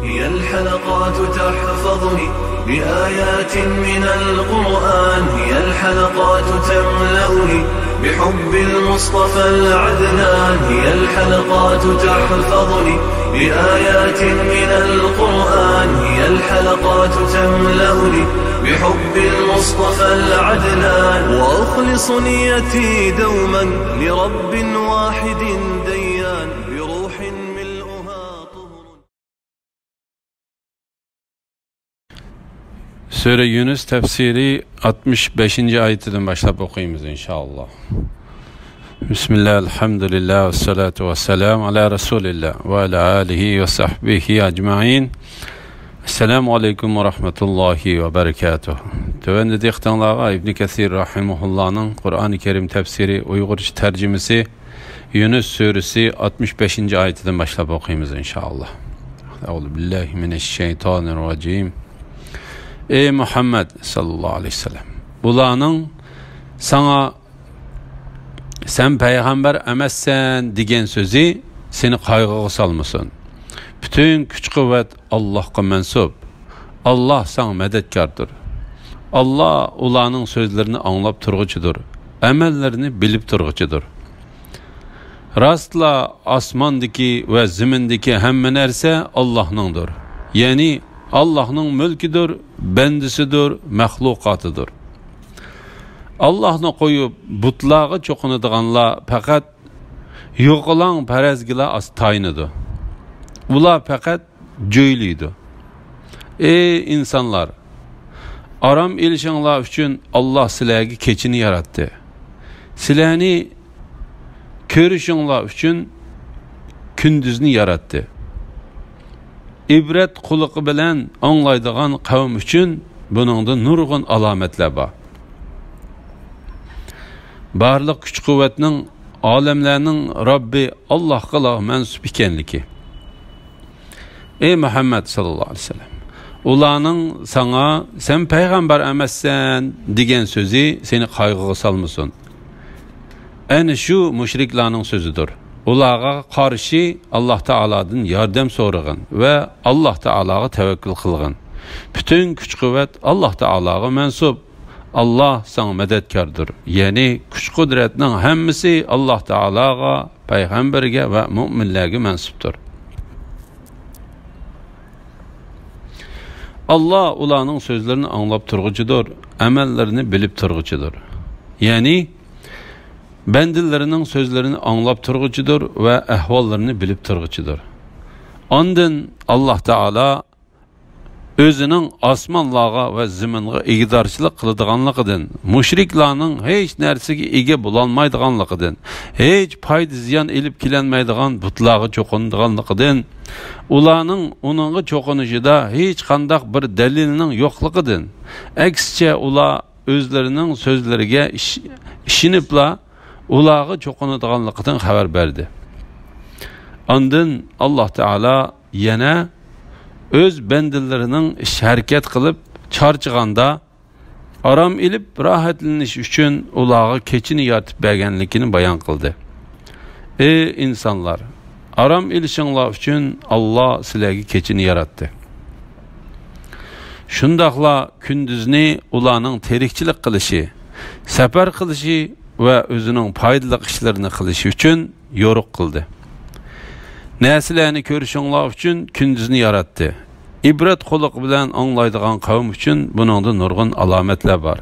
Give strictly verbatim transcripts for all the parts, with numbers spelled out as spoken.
هي الحلقات تحفظني بآيات من القرآن، هي الحلقات تملأني بحب المصطفى العدنان، هي الحلقات تحفظني بآيات من القرآن، هي الحلقات تملأني بحب المصطفى العدنان، وأخلص نيتي دوما لرب واحد ديان، بروح ملؤها طهر. سۈرە يۇنۇس تەپسىرى ئاتمىش بەشىنچى ئايىتىدىن باشلاپ ئوقۇيمىز، ئىنشائاللا. بىسمىللا، ئەلھەمدۇلىللا، ۋەسسالاتۇ ۋەسسالامۇ ئالا رەسۇلىللا ۋە ئالا ئالىھى ۋە سەھبىھى ئەجمەئىن. ئەسسالامۇ ئەلەيكۇم ۋە رەھمەتۇللاھى ۋە بەرىكاتۇھ. تۆۋەندە دىققىتىڭلارغا ئىبنى كەسىر رەھىمەھۇللانىڭ قۇرئانى كەرىم تەپسىرى، ئۇيغۇرچە تەرجىمىسى، يۇنۇس سۈرىسى ئاتمىش بەشىنچى ئايىتىدىن باشلاپ ئوقۇيمىز، ئىنشائاللا. ئەئۇزۇ بىللاھى مىنەششەيتانىرراجىم. ئەي مۇھەممەد ساللاللاھۇ ئەلەيھى ۋەسەللەم، ئۇلارنىڭ ساڭا «سەن پەيغەمبەر ئەمەسسەن» دېگەن سۆزى سېنى قايغىغا سالمىسۇن. پۈتۈن كۈچ-قۇۋۋەت ئاللاھقا مەنسۇپ. ئاللاھ ساڭا مەدەتكاردۇر. ئاللاھ ئۇلارنىڭ سۆزلىرىنى ئاڭلاپ تۇرغۇچىدۇر، ئەمەللىرىنى بىلىپ تۇرغۇچىدۇر. راستلا ئاسماندىكى ۋە زېمىندىكى ھەممە نەرسە ئاللاھنىڭدۇر. يەنى ئاللاھنىڭ مۈلكىدۇر، بەندىسىدۇر، مەخلۇقاتىدۇر. ئاللاھنى قويۇپ بۇتلارغا چوقۇنىدىغانلار پەقەت يوقىلاڭ پەرەزگىلا ئاس-، تايىنىدۇ. ئۇلار پەقەت جۆيلەيدۇ. ئەي ئىنسانلار! ئارام ئېلىشىڭلار ئۈچۈن ئاللاھ سىلەرگە كېچىنى ياراتتى. سىلەرنى كۆرۈشۈڭلار ئۈچۈن كۈندۈزنى ياراتتى. ئىبرەت قۇلىقى بىلەن ئاڭلايدىغان قەۋم ئۈچۈن بۇنىڭدا نۇرغۇن ئالامەتلەر بار. بارلىق كۈچ-قۇۋۋەتنىڭ، ئالەملەرنىڭ رەببى ئاللاھقىلا مەنسۇپ ئىكەنلىكى. ئەي مۇھەممەد ساللاللاھۇ ئەلەيھى ۋەسەللەم، ئۇلارنىڭ ساڭا «سەن پەيغەمبەر ئەمەسسەن» دېگەن سۆزى سېنى قايغىغا سالمىسۇن. ئەنە شۇ مۇشرىكلارنىڭ سۆزىدۇر. ئۇلارغا قارشى ئاللاھ تائالادىن ياردەم سورىغىن ۋە ئاللاھ تائالاغا تەۋەككۈل قىلغىن. پۈتۈن كۈچ-قۇۋۋەت ئاللاھ تائالاغا مەنسۇپ. ئاللاھ ساڭا مەدەتكاردۇر. يەنى كۈچ-قۇدرەتنىڭ ھەممىسى ئاللاھ تائالاغا، پەيغەمبەرگە ۋە مۆمىنلەرگە مەنسۇپتۇر. ئاللاھ ئۇلارنىڭ سۆزلىرىنى ئاڭلاپ تۇرغۇچىدۇر، ئەمەللىرىنى بىلىپ تۇرغۇچىدۇر. يەنى بەندىلىرىنىڭ سۆزلىرىنى ئاڭلاپ تۇرغۇچىدۇر ۋە ئەھۋاللىرىنى بىلىپ تۇرغۇچىدۇر. ئاندىن ئاللاھ تائالا ئۆزىنىڭ ئاسمانلارغا ۋە زېمىنغا ئىگىدارچىلىق قىلىدىغانلىقىدىن، مۇشرىكلارنىڭ ھېچ نەرسىگە ئىگە بولالمايدىغانلىقىدىن، ھېچ پايدا-زىيان ئېلىپ كېلەلمەيدىغان بۇتلارغا چوقۇنىدىغانلىقىدىن، ئۇلارنىڭ ئۇنىڭغا چوقۇنۇشىدا ھېچقانداق بىر دەلىلنىڭ يوقلۇقىدىن، ئەكسىچە، ئۇلار ئۆزلىرىنىڭ سۆزلىرىگە ئىش-، ئىشىنىپلا ئۇلارغا چوقۇنىدىغانلىقىدىن خەۋەر بەردى. ئاندىن ئاللاھ تائالا يەنە ئۆز بەندىلىرىنىڭ ئىش ھەرىكەت قىلىپ چارچىغاندا، ئارام ئېلىپ راھەتلىنىش ئۈچۈن ئۇلارغا كېچىنى يارىتىپ بەرگەنلىكىنى بايان قىلدى. ئەي ئىنسانلار! ئارام ئېلىشىڭلار ئۈچۈن ئاللاھ سىلەرگە كېچىنى ياراتتى. شۇنداقلا كۈندۈزنى ئۇلارنىڭ تىرىكچىلىك قىلىشى، سەپەر قىلىشى ۋە ئۆزىنىڭ پايدىلىق ئىشلىرىنى قىلىشى ئۈچۈن يورۇق قىلدى. نەرسىلەرنى كۆرۈشۈڭلار ئۈچۈن كۈندۈزنى ياراتتى. ئىبرەت قۇلىقى بىلەن ئاڭلايدىغان قەۋم ئۈچۈن بۇنىڭدا نۇرغۇن ئالامەتلەر بار.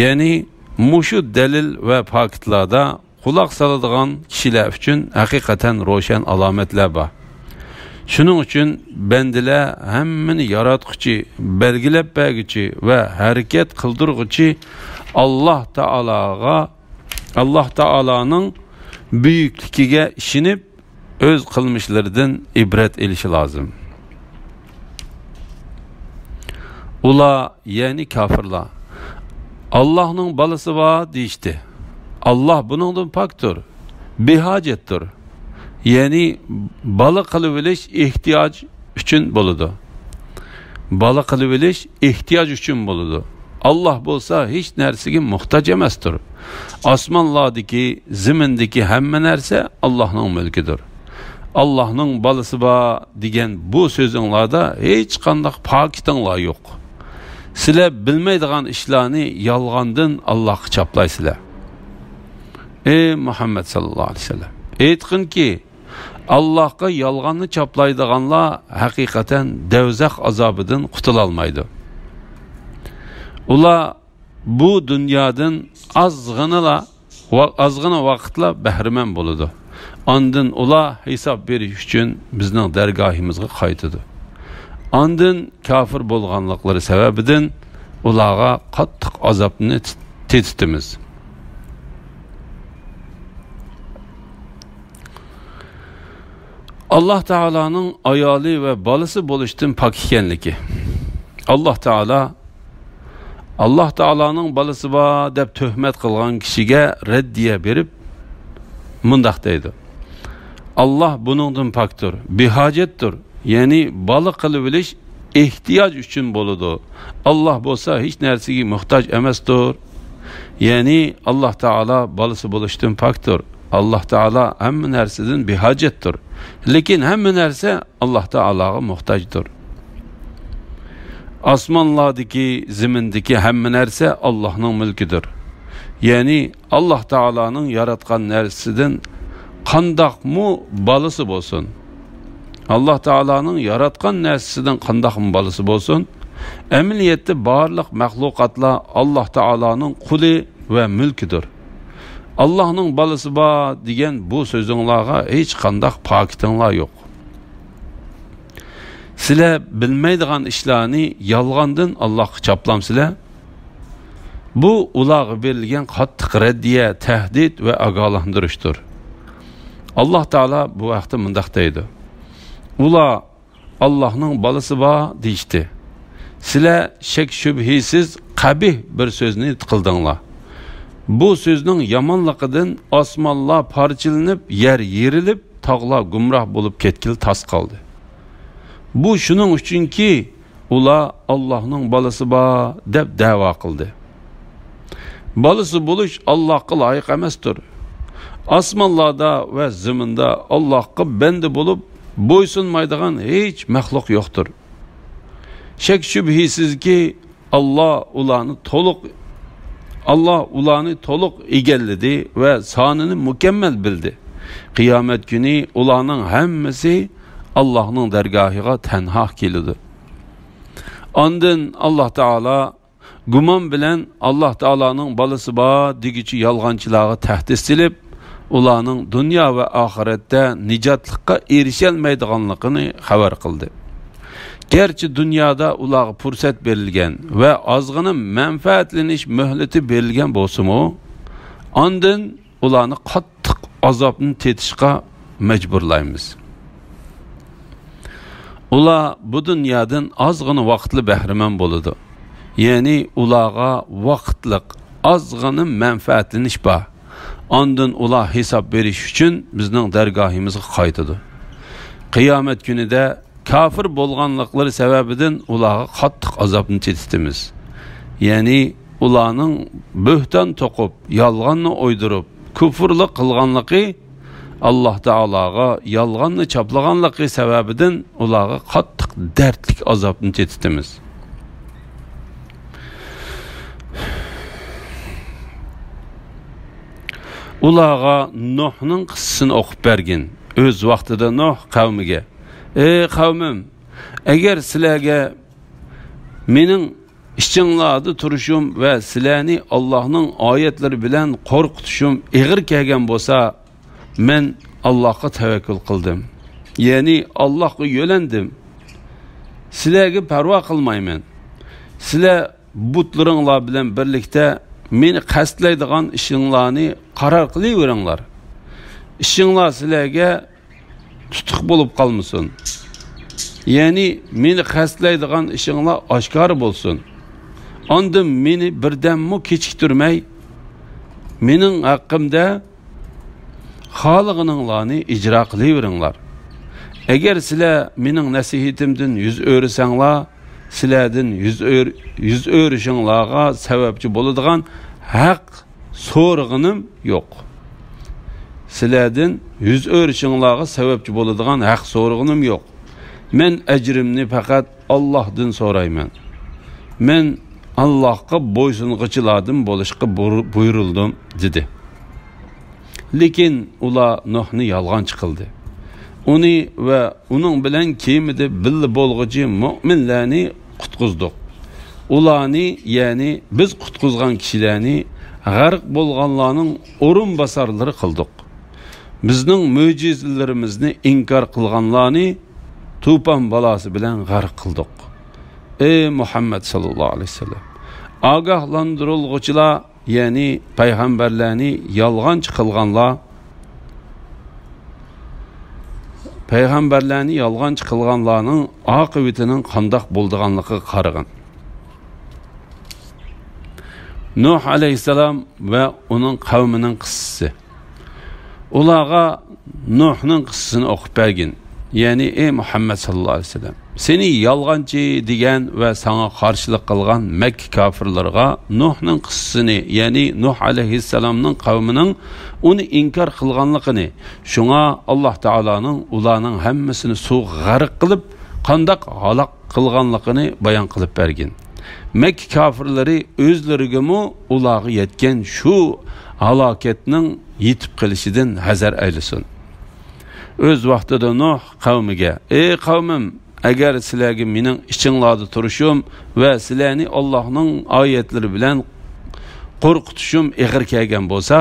يەنى مۇشۇ دەلىل ۋە پاكىتلاردا قۇلاق سالىدىغان كىشىلەر ئۈچۈن ھەقىقەتەن روشەن ئالامەتلەر بار. شۇنىڭ ئۈچۈن بەندىلەر ھەممىنى ياراتقۇچى، بەلگىلەپ بەرگۈچى ۋە ھەرىكەت قىلدۇرغۇچى ئاللاھ تائالاغا، ئاللاھ تائالانىڭ بۈيۈكلۈكىگە ئىشىنىپ، ئۆز قىلمىشلىرىدىن ئىبرەت ئېلىشى لازىم. ئۇلار، يەنى كاپىرلار، «ئاللاھنىڭ بالىسى بار» دېيىشتى. ئاللاھ بۇنىڭدىن پاكتۇر، بىھاجەتتۇر. يەنى بالا قىلىۋېلىش ئېھتىياج ئۈچۈن بولىدۇ. بالا قىلىۋېلىش ئېھتىياج ئۈچۈن بولىدۇ. ئاللاھ بولسا ھېچ نەرسىگە موھتاج ئەمەستۇر. ئاسمانلاردىكى، زېمىندىكى ھەممە نەرسە ئاللاھنىڭ مۈلكىدۇر. «ئاللاھنىڭ بالىسى بار» دېگەن بۇ سۆزۈڭلاردا ھېچقانداق پاكىتىڭلار يوق. سىلەر بىلمەيدىغان ئىشلارنى يالغاندىن ئاللاھقا چاپلايسىلەر. ئەي مۇھەممەد ساللاللاھۇ ئەلەيھى ۋەسەللەم، ئېيتقىنكى، ئاللاھقا يالغاننى چاپلايدىغانلار ھەقىقەتەن دەۋزەخ ئازابىدىن قۇتۇلالمايدۇ. ئۇلار بۇ دۇنيادىن ئازغىنىلا، ۋا-، ئازغىنە ۋاقىتلا بەھرىمەن بولىدۇ. ئاندىن ئۇلار ھېساب بېرىش ئۈچۈن بىزنىڭ دەرگاھىمىزغا قايتىدۇ. ئاندىن كاپىر بولغانلىقلىرى سەۋەبىدىن ئۇلارغا قاتتىق ئازابنى تېتىتىمىز. ئاللاھ تائالانىڭ ئايالى ۋە بالىسى بولۇشتىن پاك ئىكەنلىكى. ئاللاھ تائالا، «ئاللاھ تائالانىڭ بالىسى بار» دەپ تۆھمەت قىلغان كىشىگە رەددىيە بېرىپ مۇنداق دەيدۇ: «ئاللاھ بۇنىڭدىن پاكتۇر، بىھاجەتتۇر.» يەنى بالا قىلىۋېلىش ئېھتىياج ئۈچۈن بولىدۇ. ئاللاھ بولسا ھېچ نەرسىگە موھتاج ئەمەستۇر. يەنى ئاللاھ تائالا بالىسى بولۇشتىن پاكتۇر. ئاللاھ تائالا ھەممە نەرسىدىن بىھاجەتتۇر. لېكىن ھەممە نەرسە ئاللاھ تائالاغا موھتاجدۇر. ئاسمانلاردىكى، زېمىندىكى ھەممە نەرسە ئاللاھنىڭ مۈلكىدۇر. يەنى ئاللاھ تائالانىڭ ياراتقان نەرسىدىن قانداقمۇ بالىسى بولسۇن، ئاللاھ تائالانىڭ ياراتقان نەرسىسىدىن قانداقمۇ بالىسى بولسۇن، ئەمەلىيەتتە بارلىق مەخلۇقاتلار ئاللاھ تائالانىڭ قۇلى ۋە مۈلكىدۇر. «ئاللاھنىڭ بالىسى بار» دېگەن بۇ سۆزۈڭلارغا ھېچقانداق پاكىتىڭلار يوق. سىلەر بىلمەيدىغان ئىشلارنى يالغاندىن ئاللاھقا چاپلامسىلەر؟ بۇ ئۇلارغا بېرىلگەن قاتتىق رەددىيە، تەھدىت ۋە ئاگاھلاندۇرۇشتۇر. ئاللاھ تائالا بۇ ھەقتە مۇنداق دەيدۇ: ئۇلار «ئاللاھنىڭ بالىسى بار» دېيىشتى. سىلەر شەك-شۈبھىسىز قەبىھ بىر سۆزنى قىلدىڭلار. بۇ سۆزنىڭ يامانلىقىدىن ئاسمانلار پارچىلىنىپ، يەر يېرىلىپ، تاغلار گۇمراھ بولۇپ كەتكىلى تاس قالدى. بۇ شۇنىڭ ئۈچۈنكى، ئۇلار «ئاللاھنىڭ بالىسى بار» دەپ دەۋا قىلدى. بالىسى بولۇش ئاللاھقا لايىق ئەمەستۇر. ئاسمانلاردا ۋە زېمىندا ئاللاھقا بەندە بولۇپ بويسۇنمايدىغان ھېچ مەخلۇق يوقتۇر. شەك-شۈبھىسىزكى، ئاللاھ ئۇلارنى تولۇق، ئاللاھ ئۇلارنى تولۇق ئىگىلىدى ۋە سانىنى مۇكەممەل بىلدى. قىيامەت كۈنى ئۇلارنىڭ ھەممىسى ئاللاھنىڭ دەرگاھىغا تەنھا كېلىدۇ. ئاندىن ئاللاھ تائالا گۇمان بىلەن «ئاللاھ تائالانىڭ بالىسى بار» دېگۈچى يالغانچىلارغا تەھدىت سېلىپ، ئۇلارنىڭ دۇنيا ۋە ئاخىرەتتە نىجاتلىققا ئېرىشەلمەيدىغانلىقىنى خەۋەر قىلدى. گەرچە دۇنيادا ئۇلارغا پۇرسەت بېرىلگەن ۋە ئازغىنە مەنپەئەتلىنىش مۆھلىتى بېرىلگەن بولسىمۇ، ئاندىن ئۇلارنى قاتتىق ئازابنى تېتىشقا مەجبۇرلايمىز. ئۇلار بۇ دۇنيادىن ئازغىنە ۋاقىتلا بەھرىمەن بولىدۇ. يەنى ئۇلارغا ۋاقىتلىق ئازغىنە مەنپەئەتلىنىش بار. ئاندىن ئۇلار ھېساب بېرىش ئۈچۈن بىزنىڭ دەرگاھىمىزغا قايتىدۇ. قىيامەت كۈنىدە كاپىر بولغانلىقلىرى سەۋەبىدىن ئۇلارغا قاتتىق ئازابنى تېتىتىمىز. يەنى ئۇلارنىڭ بۆھتان توقۇپ، يالغاننى ئويدۇرۇپ، كۇفرلۇق قىلغانلىقى، ئاللاھ تائالاغا يالغاننى چاپلىغانلىقى سەۋەبىدىن ئۇلارغا قاتتىق دەردلىك ئازابنى تېتىتىمىز. ئۇلارغا نۇھنىڭ قىسسىسىنى ئوقۇپ بەرگىن. ئۆز ۋاقتىدا نۇھ قەۋمىگە: «ئەي قەۋمىم، ئەگەر سىلەرگە مېنىڭ ئىچىڭلاردا تۇرۇشۇم ۋە سىلەرنى ئاللاھنىڭ ئايەتلىرى بىلەن قورقۇتۇشۇم ئېغىر كەلگەن بولسا، مەن ئاللاھقا تەۋەككۈل قىلدىم. يەنى ئاللاھقا يۆلەندىم. سىلەرگە پەرۋا قىلمايمەن. سىلەر بۇتلىرىڭلار بىلەن بىرلىكتە مېنى قەستلەيدىغان ئىشىڭلارنى قارار قىلىۋېرىڭلار. ئىشىڭلار سىلەرگە تۇتۇق بولۇپ قالمىسۇن. يەنى مېنى قەستلەيدىغان ئىشىڭلار ئاشكارا بولسۇن. ئاندىن مېنى بىردەممۇ كېچىكتۈرمەي، مېنىڭ ھەققىمدە خالىغىنىڭلارنى ئىجرا قىلىۋېرىڭلار. ئەگەر سىلەر مېنىڭ نەسىھىتىمدىن يۈز ئۆرۈسەڭلار، سىلەردىن يۈز ئۆر-، يۈز ئۆرۈشۈڭلارغا سەۋەبچى بولىدىغان ھەق سورىغىنىم يوق. سىلەردىن يۈز ئۆرۈشۈڭلارغا سەۋەبچى بولىدىغان ھەق سورىغىنىم يوق. مەن ئەجرىمنى پەقەت ئاللاھتىن سورايمەن. مەن ئاللاھقا بويسۇنغۇچىلاردىن بولۇشقا بۇر-، بۇيرۇلدۇم، دېدى. لېكىن ئۇلار نۇھنى يالغانچى قىلدى. ئۇنى ۋە ئۇنىڭ بىلەن كېمىدە بىللە بولغۇچى مۆمىنلەرنى قۇتقۇزدۇق. ئۇلارنى، يەنى بىز قۇتقۇزغان كىشىلەرنى غەرق بولغانلارنىڭ ئورۇنباسارلىرى قىلدۇق. بىزنىڭ مۆجىزىلىرىمىزنى ئىنكار قىلغانلارنى توپان بالاسى بىلەن غەرق قىلدۇق. ئەي مۇھەممەد ساللاللاھۇ ئەلەيھى ۋەسەللەم! ئاگاھلاندۇرۇلغۇچىلار، يەنى پەيغەمبەرلەرنى يالغانچى قىلغانلار، پەيغەمبەرلەرنى يالغانچى قىلغانلارنىڭ ئاقىۋىتىنىڭ قانداق بولىدىغانلىقىغا قارىغىن. نۇھ ئەلەيھىسسالام ۋە ئۇنىڭ قەۋمىنىڭ قىسسىسى. ئۇلارغا نۇھنىڭ قىسسىسىنى ئوقۇپ بەرگىن. يەنى، ئەي مۇھەممەد ساللاللاھۇ ئەلەيھى ۋەسەللەم، سېنى يالغانچى دېگەن ۋە ساڭا قارشىلىق قىلغان مەككە كاپىرلىرىغا نۇھنىڭ قىسسىسىنى، يەنى نۇھ ئەلەيھىسسالامنىڭ قەۋمىنىڭ ئۇنى ئىنكار قىلغانلىقىنى، شۇڭا ئاللاھ تائالانىڭ ئۇلارنىڭ ھەممىسىنى سۇغا غەرق قىلىپ، قانداق ھالاك قىلغانلىقىنى بايان قىلىپ بەرگىن. مەككە كاپىرلىرى ئۆزلىرىگىمۇ ئۇلارغا يەتكەن شۇ ھالاكەتنىڭ يېتىپ قېلىشىدىن ھەزەر ئەيلىسۇن. ئۆز ۋاقتىدا نۇھ قەۋمىگە، ئەي قەۋمىم، ئەگەر سىلەرگە مېنىڭ ئىچىڭلاردا تۇرۇشۇم ۋە سىلەرنى ئاللاھنىڭ ئايەتلىرى بىلەن قورقۇتۇشۇم ئېغىر كەلگەن بولسا،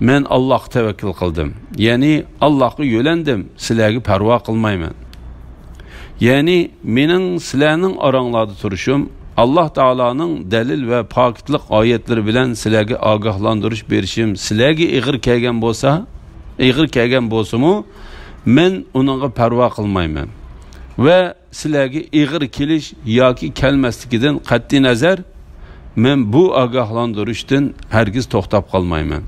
مەن ئاللاھقا تەۋەككۈل قىلدىم، يەنى ئاللاھقا يۆلەندىم، سىلەرگە پەرۋا قىلمايمەن. يەنى مېنىڭ سىلەرنىڭ ئاراڭلاردا تۇرۇشۇم، ئاللاھ تائالانىڭ دەلىل ۋە پاكىتلىق ئايەتلىرى بىلەن سىلەرگە ئاگاھلاندۇرۇش بېرىشىم سىلەرگە ئېغىر كەلگەن بولسا، ئېغىر كەلگەن بولسىمۇ، مەن ئۇنىڭغا پەرۋا قىلمايمەن ۋە سىلەرگە ئېغىر كېلىش ياكى كەلمەسلىكىدىن قەتئىينەزەر، مەن بۇ ئاگاھلاندۇرۇشتىن ھەرگىز توختاپ قالمايمەن.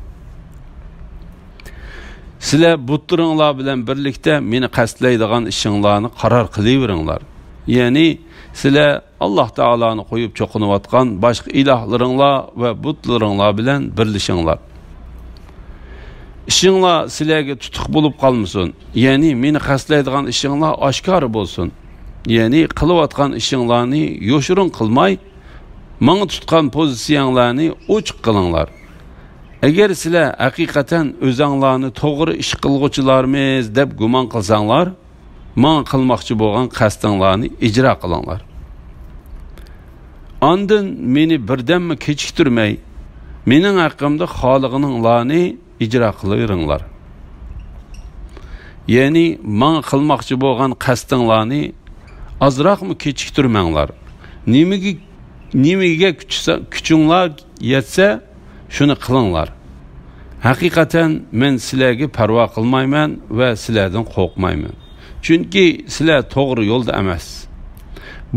سىلەر بۇتلىرىڭلار بىلەن بىرلىكتە مېنى قەستلەيدىغان ئىشىڭلارنى قارار قىلىۋېرىڭلار. يەنى سىلەر ئاللاھ تائالانى قويۇپ چوقۇنۇۋاتقان باشقا ئىلاھلىرىڭلار ۋە بۇتلىرىڭلار بىلەن بىرلىشىڭلار. ئىشىڭلار سىلەرگە تۇتۇق بولۇپ قالمىسۇن، يەنى مېنى قەستلەيدىغان ئىشىڭلار ئاشكارا بولسۇن. يەنى قىلىۋاتقان ئىشىڭلارنى يوشۇرۇن قىلماي، ماڭا تۇتقان پوزىتسىيەڭلارنى ئوچۇق قىلىڭلار. ئەگەر سىلەر ھەقىقەتەن ئۆزەڭلارنى توغرا ئىش قىلغۇچىلارمىز دەپ گۇمان قىلساڭلار، ماڭا قىلماقچى بولغان قەستىڭلارنى ئىجرا قىلىڭلار. ئاندىن مېنى بىردەممۇ كېچىكتۈرمەي، مېنىڭ ھەققىمدە خالىغىنىڭلارنى ئىجرا قىلىۋېرىڭلار. يەنى ماڭا قىلماقچى بولغان قەستىڭلارنى ئازراقمۇ كېچىكتۈرمەڭلار. نېمىگە، نېمىگە كۈچسە-، كۈچۈڭلار يەتسە، شۇنى قىلىڭلار. ھەقىقەتەن مەن سىلەرگە پەرۋا قىلمايمەن ۋە سىلەردىن قورقمايمەن. چۈنكى سىلەر توغرا يولدا ئەمەس.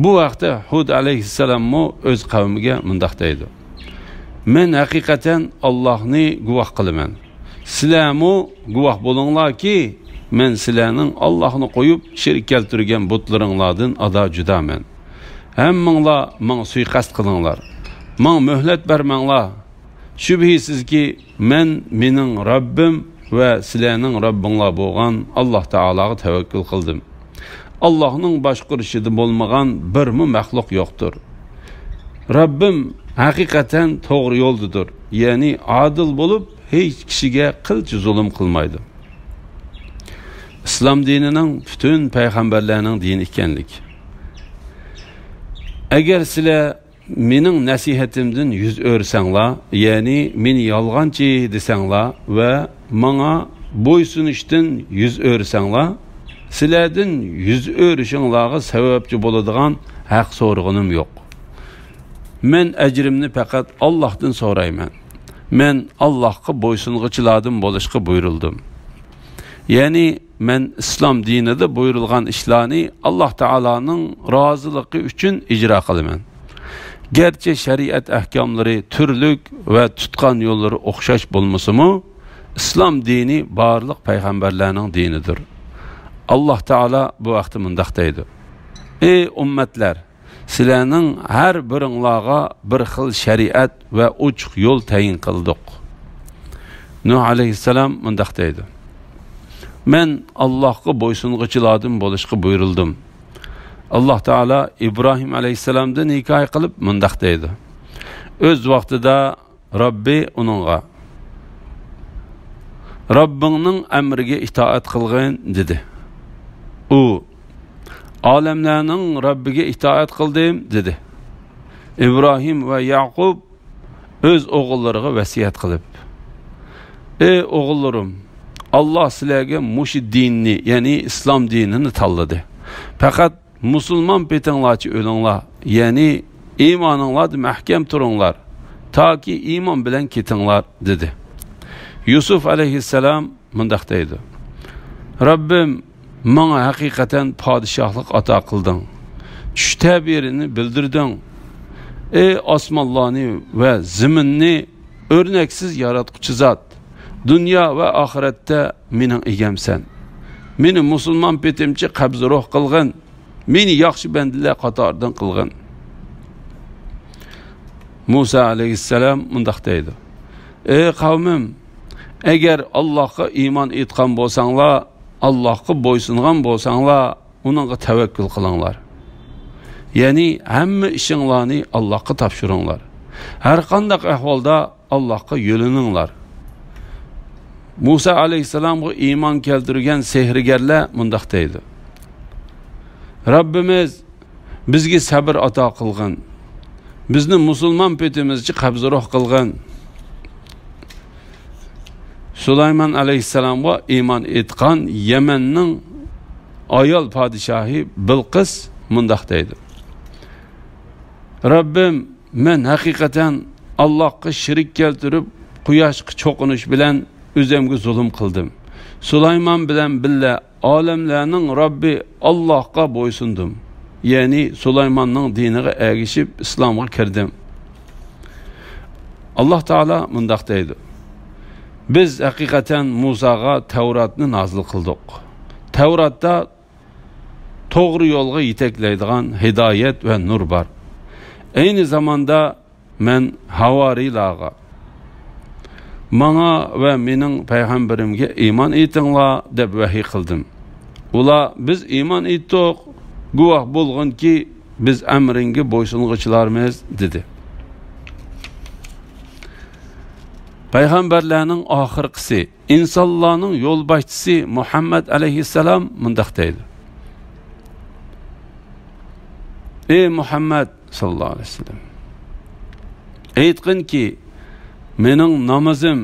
بۇ ھەقتە ھۇد ئەلەيھىسسالاممۇ ئۆز قەۋمىگە مۇنداق دەيدۇ: مەن ھەقىقەتەن ئاللاھنى گۇۋاھ قىلىمەن. سىلەرمۇ گۇۋاھ بولۇڭلاركى، مەن سىلەرنىڭ ئاللاھنى قويۇپ شېرىك كەلتۈرگەن بۇتلىرىڭلاردىن ئادا جۇدامەن. ھەممىڭلار ماڭا سۇيىقەست قىلىڭلار. ماڭا مۆھلەت بەرمەڭلار. شۈبھىسىزكى، مەن مېنىڭ رەببىم ۋە سىلەرنىڭ رەببىڭلار بولغان ئاللاھ تائالاغا تەۋەككۈل قىلدىم. ئاللاھنىڭ باشقۇرۇشىدا بولمىغان بىرمۇ مەخلۇق يوقتۇر. رەببىم ھەقىقەتەن توغرا يولدىدۇر، يەنى ئادىل بولۇپ، ھېچ كىشىگە قىلچە زۇلۇم قىلمايدۇ. ئىسلام دىنىنىڭ پۈتۈن پەيغەمبەرلەرنىڭ دىنى ئىكەنلىك. ئەگەر سىلەر مېنىڭ نەسىھەتىمدىن يۈز ئۆرۈسەڭلار، يەنى مېنى يالغانچى دېسەڭلار ۋە ماڭا بويسۇنۇشتىن يۈز ئۆرۈسەڭلار، سىلەردىن يۈز ئۆرۈشۈڭلارغا سەۋەبچى بولىدىغان ھەق سورىغىنىم يوق. مەن ئەجرىمنى پەقەت ئاللاھتىن سورايمەن. مەن ئاللاھقا بويسۇنغۇچىلاردىن بولۇشقا بۇيرۇلدۇم. يەنى مەن ئىسلام دىنىدا بۇيرۇلغان ئىشلارنى ئاللاھ تائالانىڭ رازىلىقى ئۈچۈن ئىجرا قىلىمەن. گەرچە شەرىئەت ئەھكاملىرى تۈرلۈك ۋە تۇتقان يوللىرى ئوخشاش بولمىسىمۇ، ئىسلام دىنى بارلىق پەيغەمبەرلەرنىڭ دىنىدۇر. ئاللاھ تائالا بۇ ھەقتە مۇنداق دەيدۇ: ئەي ئۈممەتلەر! سىلەرنىڭ ھەر بىرىڭلارغا بىر خىل شەرىئەت ۋە ئوچۇق يول تەيىن قىلدۇق. نۇھ ئەلەيھىسسالام مۇنداق دەيدۇ: مەن ئاللاھقا بويسۇنغۇچىلاردىن بولۇشقا بۇيرۇلدۇم. ئاللاھ تائالا ئىبراھىم ئەلەيھىسسالامدىن ھېكايە قىلىپ مۇنداق دەيدۇ: ئۆز ۋاقتىدا رەببى ئۇنىڭغا، رەببىڭنىڭ ئەمرىگە ئىتائەت قىلغىن، دېدى. ئۇ، ئالەملەرنىڭ رەببىگە ئىتائەت قىلدىم، دېدى. ئىبراھىم ۋە يەقۇب ئۆز ئوغۇللىرىغا ۋەسىيەت قىلىپ، ئەي ئوغۇللىرىم، ئاللاھ سىلەرگە مۇشۇ دىننى، يەنى ئىسلام دىنىنى تاللىدى. پەقەت مۇسۇلمان پېتىڭلارچە ئۆلۈڭلار، يەنى ئىمانىڭلاردا مەھكەم تۇرۇڭلار، تاكى ئىمان بىلەن كېتىڭلار، دېدى. يۈسۈپ ئەلەيھىسسالام مۇنداق دەيدۇ: رەببىم، ماڭا ھەقىقەتەن پادىشاھلىق ئاتا قىلدىڭ، چۈش تەبىرىنى بىلدۈردۈڭ. ئەي ئاسمانلارنى ۋە زېمىننى ئۆرنەكسىز ياراتقۇچى زات، دۇنيا ۋە ئاخىرەتتە مېنىڭ ئىگەمسەن. مېنى مۇسۇلمان پېتىمچە قەبزى روھ قىلغىن. مېنى ياخشى بەندىلەر قاتارىدىن قىلغىن. مۇسا ئەلەيھىسسالام مۇنداق دەيدۇ: ئەي قەۋمىم، ئەگەر ئاللاھقا ئىمان ئېيتقان بولساڭلار، ئاللاھقا بويسۇنغان بولساڭلار، ئۇنىڭغا تەۋەككۈل قىلىڭلار. يەنى ھەممە ئىشىڭلارنى ئاللاھقا تاپشۇرۇڭلار. ھەرقانداق ئەھۋالدا ئاللاھقا يۆلىنىڭلار. مۇسا ئەلەيھىسسالامغا ئىمان كەلتۈرگەن سېھىرگەرلەر مۇنداق دەيدۇ: رەببىمىز، بىزگە سەبر ئاتا قىلغىن. بىزنى مۇسۇلمان پېتىمىزچە قەبزى روھ قىلغىن. سۇلايمان ئەلەيھىسسالامغا ئىمان ئېيتقان يەمەننىڭ ئايال پادىشاھى بىلقىس مۇنداق دەيدۇ: رەببىم، مەن ھەقىقەتەن ئاللاھقا شېرىك كەلتۈرۈپ، قۇياشقا چوقۇنۇش بىلەن ئۆزۈمگە زۇلۇم قىلدىم. سۇلايمان بىلەن بىللە ئالەملەرنىڭ رەببى ئاللاھقا بويسۇندۇم. يەنى سۇلايماننىڭ دىنىغا ئەگىشىپ ئىسلامغا كىردىم. ئاللاھ تائالا مۇنداق دەيدۇ: بىز ھەقىقەتەن مۇساغا تەۋراتنى نازىل قىلدۇق. تەۋراتتا توغرا يولغا يېتەكلەيدىغان ھىدايەت ۋە نۇر بار. ئەينى زاماندا مەن ھاۋارىيلارغا، ماڭا ۋە مېنىڭ پەيغەمبىرىمگە ئىمان ئېيتىڭلار، دەپ ۋەھىي قىلدىم. ئۇلار، بىز ئىمان ئېيتتۇق، گۇۋاھ بولغىنكى، بىز ئەمرىڭگە بويسۇنغۇچىلارمىز، دېدى. پەيغەمبەرلەرنىڭ ئاخىرقىسى، ئىنسانلارنىڭ يولباشچىسى مۇھەممەد ئەلەيھىسسالام مۇنداق دەيدۇ: ئەي مۇھەممەد ساللاللاھۇ ئەلەيھى ۋەسەللەم، ئېيتقىنكى، مېنىڭ نامىزىم،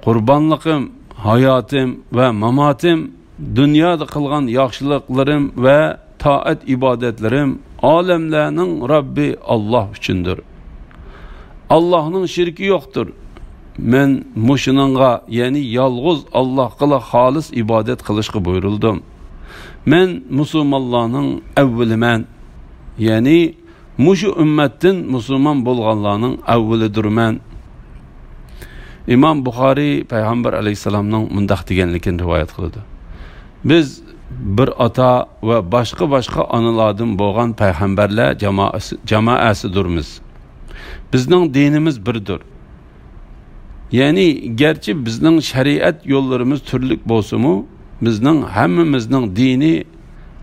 قۇربانلىقىم، ھاياتىم ۋە ماماتىم، دۇنيادا قىلغان ياخشىلىقلىرىم ۋە تائەت-ئىبادەتلىرىم ئالەملەرنىڭ رەببى ئاللاھ ئۈچۈندۇر. ئاللاھنىڭ شېرىكى يوقتۇر. مەن مۇشۇنىڭغا، يەنى يالغۇز ئاللاھقىلا خالىس ئىبادەت قىلىشقا بۇيرۇلدۇم. مەن مۇسۇلمانلارنىڭ ئەۋۋىلىمەن، يەنى مۇشۇ ئۈممەتتىن مۇسۇلمان بولغانلارنىڭ ئەۋۋىلىدۇرمەن. ئىمام بۇخارىي پەيغەمبەر ئەلەيھىسسالامنىڭ مۇنداق دېگەنلىكىنى رىۋايەت قىلىدۇ: بىز بىر ئاتا ۋە باشقا-باشقا ئانىلاردىن بولغان پەيغەمبەرلەر جامائەسى، جامائەسىدۇرمىز. بىزنىڭ دىنىمىز بىردۇر. يەنى، گەرچە بىزنىڭ شەرىئەت يوللىرىمىز تۈرلۈك بولسىمۇ، بىزنىڭ ھەممىمىزنىڭ دىنى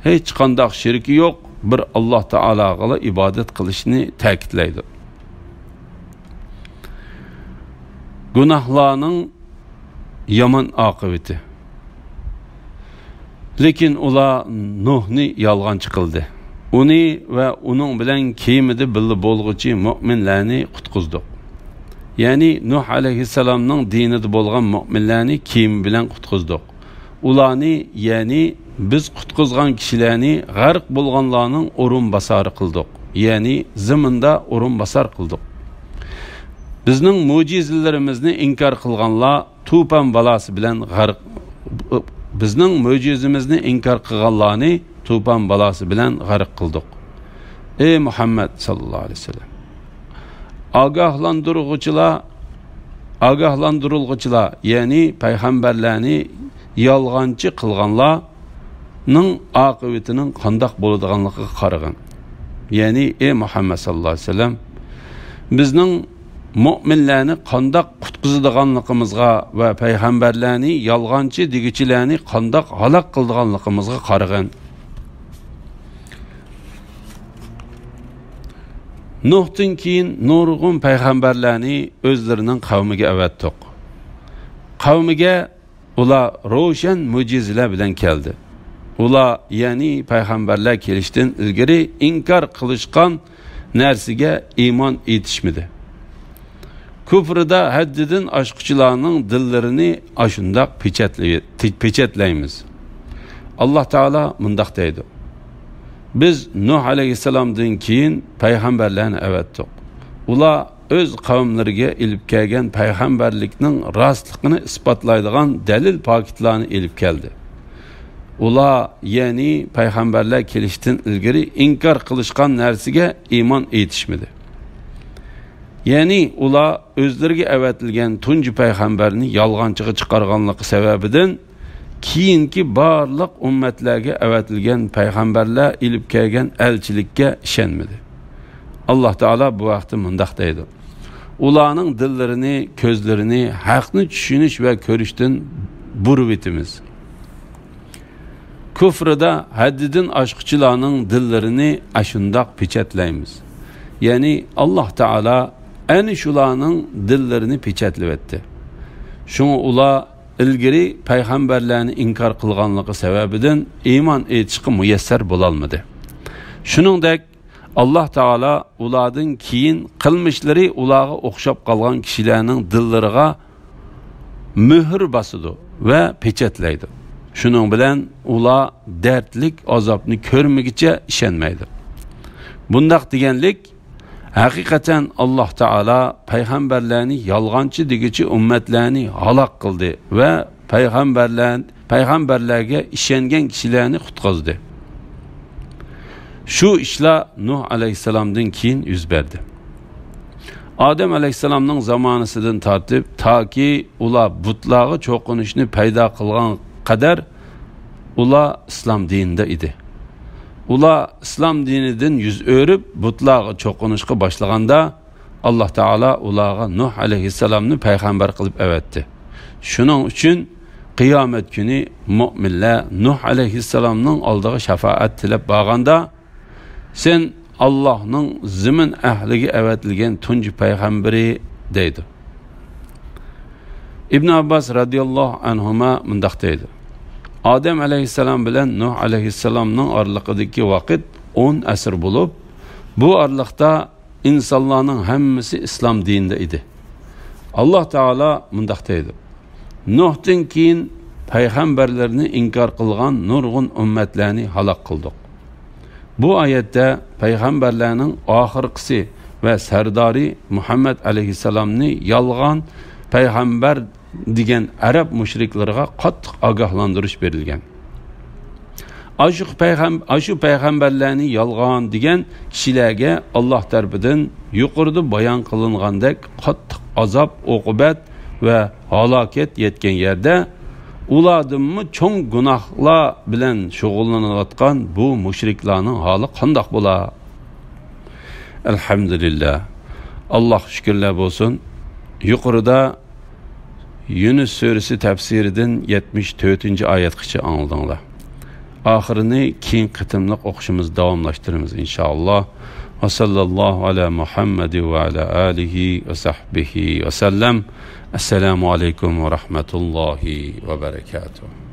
ھېچقانداق شېرىكى يوق بىر ئاللاھ تائالاغىلا ئىبادەت قىلىشنى تەكىتلەيدۇ. گۇناھلارنىڭ يامان ئاقىۋىتى. لېكىن ئۇلار نۇھنى يالغانچى قىلدى. ئۇنى ۋە ئۇنىڭ بىلەن كېمىدە بىللە بولغۇچى مۆمىنلەرنى قۇتقۇزدۇق. يەنى نۇھ ئەلەيھىسسالامنىڭ دىنىدا بولغان مۆمىنلەرنى كېمە بىلەن قۇتقۇزدۇق. ئۇلارنى، يەنى بىز قۇتقۇزغان كىشىلەرنى غەرق بولغانلارنىڭ ئورۇنباسارى قىلدۇق. يەنى زېمىندا ئورۇنباسار قىلدۇق. بىزنىڭ مۆجىزىلىرىمىزنى ئىنكار قىلغانلار توپان بالاسى بىلەن غەرق، بىزنىڭ مۆجىزىمىزنى ئىنكار قىلغانلارنى توپان بالاسى بىلەن غەرق قىلدۇق. ئەي مۇھەممەد ساللاللاھۇ ئەلەيھى ۋەسەللەم، ئاگاھلاندۇرغۇچىلار، ئاگاھلاندۇرۇلغۇچىلار، يەنى پەيغەمبەرلەرنى يالغانچى قىلغانلار نىڭ ئاقىۋىتىنىڭ قانداق بولىدىغانلىقىغا قارىغىن. يەنى، ئەي مۇھەممەد ساللاللاھۇ ئەلەيھى ۋەسەللەم، بىزنىڭ مۆمىنلەرنى قانداق قۇتقۇزىدىغانلىقىمىزغا ۋە پەيغەمبەرلەرنى يالغانچى دېگۈچىلەرنى قانداق ھالاك قىلىدىغانلىقىمىزغا قارىغىن. نۇھتىن كېيىن نۇرغۇن پەيغەمبەرلەرنى ئۆزلىرىنىڭ قەۋمىگە ئەۋەتتۇق. قەۋمىگە ئۇلار روشەن مۆجىزىلەر بىلەن كەلدى. ئۇلار، يەنى پەيغەمبەرلەر كېلىشتىن ئىلگىرى ئىنكار قىلىشقان نەرسىگە ئىمان ئېيتىشمىدى. كۇفرىدا ھەددىدىن ئاشقۇچىلارنىڭ دىللىرىنى ئاشۇنداق پېچەتلەي-، پېچەتلەيمىز. ئاللاھ تائالا مۇنداق دەيدۇ: بىز نۇھ ئەلەيھىسسالامدىن كېيىن پەيغەمبەرلەرنى ئەۋەتتۇق. ئۇلار ئۆز قەۋملىرىگە ئېلىپ كەلگەن پەيغەمبەرلىكنىڭ راستلىقىنى ئىسپاتلايدىغان دەلىل پاكىتلارنى ئېلىپ كەلدى. ئۇلار، يەنى پەيغەمبەرلەر كېلىشتىن ئىلگىرى ئىنكار قىلىشقان نەرسىگە ئىمان ئېيتىشمىدى. يەنى ئۇلار ئۆزلىرىگە ئەۋەتىلگەن تۇنجى پەيغەمبەرنى يالغانچىغا چىقارغانلىقى سەۋەبىدىن، كېيىنكى بارلىق ئۈممەتلەرگە ئەۋەتىلگەن پەيغەمبەرلەر ئېلىپ كەلگەن ئەلچىلىككە ئىشەنمىدى. ئاللاھ تائالا بۇ ھەقتە مۇنداق دەيدۇ: ئۇلارنىڭ دىللىرىنى، كۆزلىرىنى ھەقنى چۈشىنىش ۋە كۆرۈشتىن بۇرۇۋېتىمىز. كۇفرىدا ھەددىدىن ئاشقۇچىلارنىڭ دىللىرىنى ئاشۇنداق پېچەتلەيمىز. يەنى ئاللاھ تائالا ئەنە شۇلارنىڭ دىللىرىنى پېچەتلىۋەتتى. شۇڭا ئۇلار ئىلگىرى پەيغەمبەرلەرنى ئىنكار قىلغانلىقى سەۋەبىدىن ئىمان ئېيتىشقا مۇيەسسەر بولالمىدى. شۇنىڭدەك، ئاللاھ تائالا ئۇلاردىن كېيىن قىلمىشلىرى ئۇلارغا ئوخشاپ قالغان كىشىلەرنىڭ دىللىرىغا مۆھۈر باسىدۇ ۋە پېچەتلەيدۇ. شۇنىڭ بىلەن ئۇلار دەردلىك ئازابنى كۆرمىگۈچە ئىشەنمەيدۇ. بۇنداق دېگەنلىك، ھەقىقەتەن ئاللاھ تائالا پەيغەمبەرلەرنى يالغانچى دېگۈچى ئۈممەتلەرنى ھالاك قىلدى ۋە پەيغەمبەرلەر، پەيغەمبەرلەرگە ئىشەنگەن كىشىلەرنى قۇتقۇزدى. شۇ ئىشلار نۇھ ئەلەيھىسسالامدىن كېيىن يۈز بەردى. ئادەم ئەلەيھىسسالامنىڭ زامانىسىدىن تارتىپ، تاكى ئۇلار بۇتلارغا چوقۇنۇشنى پەيدا قىلغان قەدەر ئۇلار ئىسلام دىنىدا ئىدى. ئۇلار ئىسلام دىنىدىن يۈز ئۆرۈپ، بۇتلارغا چوقۇنۇشقا باشلىغاندا، ئاللاھ تائالا ئۇلارغا نۇھ ئەلەيھىسسالامنى پەيغەمبەر قىلىپ ئەۋەتتى. شۇنىڭ ئۈچۈن قىيامەت كۈنى مۆمىنلەر نۇھ ئەلەيھىسسالامنىڭ ئالدىغا شاپائەت تىلەپ بارغاندا، سەن ئاللاھنىڭ زېمىن ئەھلىگە ئەۋەتىلگەن تۇنجى پەيغەمبىرى دەيدۇ. ئىبن ئابباس رەزىياللاھۇ ئەنھۇما مۇنداق دەيدۇ: ئادەم ئەلەيھىسسالام بىلەن نۇھ ئەلەيھىسسالامنىڭ ئارىلىقىدىكى ۋاقىت ئون ئەسىر بولۇپ، بۇ ئارىلىقتا ئىنسانلارنىڭ ھەممىسى ئىسلام دىنىدا ئىدى. ئاللاھ تائالا مۇنداق دەيدۇ: نۇھتىن كېيىن پەيغەمبەرلىرىنى ئىنكار قىلغان نۇرغۇن ئۈممەتلەرنى ھالاك قىلدۇق. بۇ ئايەتتە پەيغەمبەرلەرنىڭ ئاخىرقىسى ۋە سەردارى مۇھەممەد ئەلەيھىسسالامنى يالغان پەيغەمبەر دېگەن ئەرەب مۇشرىكلىرىغا قاتتىق ئاگاھلاندۇرۇش بېرىلگەن. ئاشۇ پەيغەم-، ئاشۇ پەيغەمبەرلەرنى يالغان دېگەن كىشىلەرگە ئاللاھ تەرىپىدىن يۇقىرىدا بايان قىلىنغاندەك قاتتىق ئازاب، ئوقۇبەت ۋە ھالاكەت يەتكەن يەردە، ئۇلاردىنمۇ چوڭ گۇناھلار بىلەن شۇغۇللىنىۋاتقان بۇ مۇشرىكلارنىڭ ھالى قانداق بولا؟ ئەلھەمدۇلىللاھ. ئاللاھقا شۈكۈرلەر بولسۇن. يۇقىرىدا يۇنۇس سۈرىسى تەپسىرىدىن يەتمىش تۆتىنچى ئايەتكىچە ئاڭلىدىڭلار. ئاخىرىنى كېيىنكى قېتىملىق ئوقۇشىمىز داۋاملاشتۇرىمىز، ئىنشائاللاھ. ۋە ساللاللاھۇ ئەلا مۇھەممەد ۋە ئەلا ئالىھى ۋە سەھبىھى ۋە سەللەم. ئەسسالامۇ ئەلەيكۇم ۋە رەھمەتۇللاھى ۋە بەرەكاتۇھ.